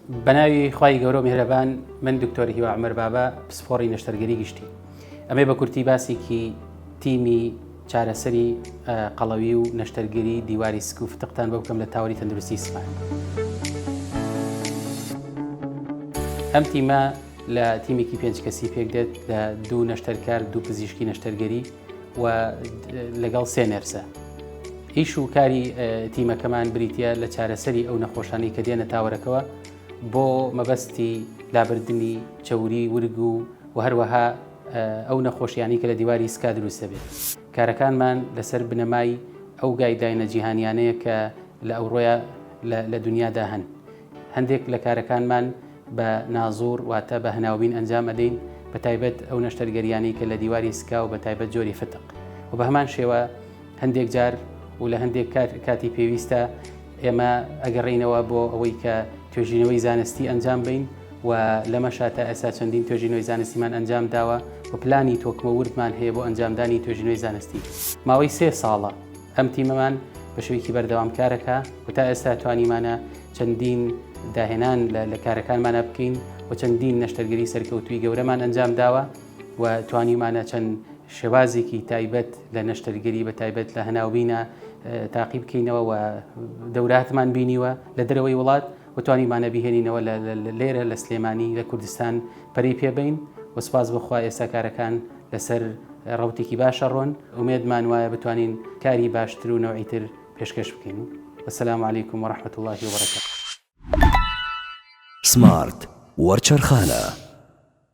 بەناوی خوای گەورە و میهرەبان من دکتۆر هیوا عومەر بابا پسپۆڕی نەشتەرگەری گشتی ئەمێ بە کورتی باسێکی تیمی چارەسەری قەڵەوی و نەشتەرگەری دیواری سک و فتقتان بۆ بکەم لە تاوەری تەندروستی سمارت. ئەم تیمە لە تیمێکی پێنج کەسی پێک دێت لە دوو نەشتەرکار دوو پزیشکی نەشتەرگەری و لەگەڵ سێ nurse ە. ئیش و کاری تیمەکەمان بریتە لە چارەسەری ئەو نەخۆشانەی کە دێنە تاوەرەکەوە بۆ مەبەستی لابردنی چەوری ورگ و و هەروەها ئەو نەخۆشیانی کە لە دیواری سکا دروست دەبێت. کارەکانمان لەسەر بنەمای ئەو guideline ە جیهانیانەیە کە لە ئەوڕۆیا لە دنیادا هەن. هەندێک لە کارەکانمان بە نازوور واتە بە هەناوبین ئەنجام ئەدەین بە تایبەت ئەو نەشتەرگەریانەی کە لە دیواری سکا و بە تایبەت جۆری فتق و بە هەمان شێوە هەندێک جار و لە هەندێک کاتی پێویستە ئێمە ئەگەڕێینەوە بۆ ئەوەی کە توێژینەوەی زانستی ئەنجام بین و لەمەشا تا ئێستا چەندین توێژینەوەی زانستیمان ئەنجام داوە و پلانی تۆکمە وردمان هەیە بۆ ئەنجامدانی توێژینەوەی زانستی. ماوەی سێ ساڵە ئەم تیمەمان بە شێوەیەکی بەردەوام کارەکا و تا ئێستا توانیمانە چەندین داهێنان لە کارەکانمانە بکەین و چەندین نەشتەرگەری سەرکەوتووی گەورەمان ئەنجام داوە و توانیمانە چەند شێوازێکی تایبەت لە نەشتەرگەری بە تایبەت لە هەناوبینە تاقی بکەینەوە و دەوراتمان بینیوە لە دەرەوەی وڵات و توانیمانە بیهێنینەوە لێرە لە سلێمانی لە کوردستان پەرەی پێبەین و سپاس بۆ خوا ئێستا کارەکان لەسەر ڕەوتێکی باشە ڕۆن ئومێدمان وایە بتوانین کاری باشتر و نەوعیتر پێشکەش بکەین والسلام علیکم ورحمة اللە وبرکاته. سمارت وەرچەرخانە.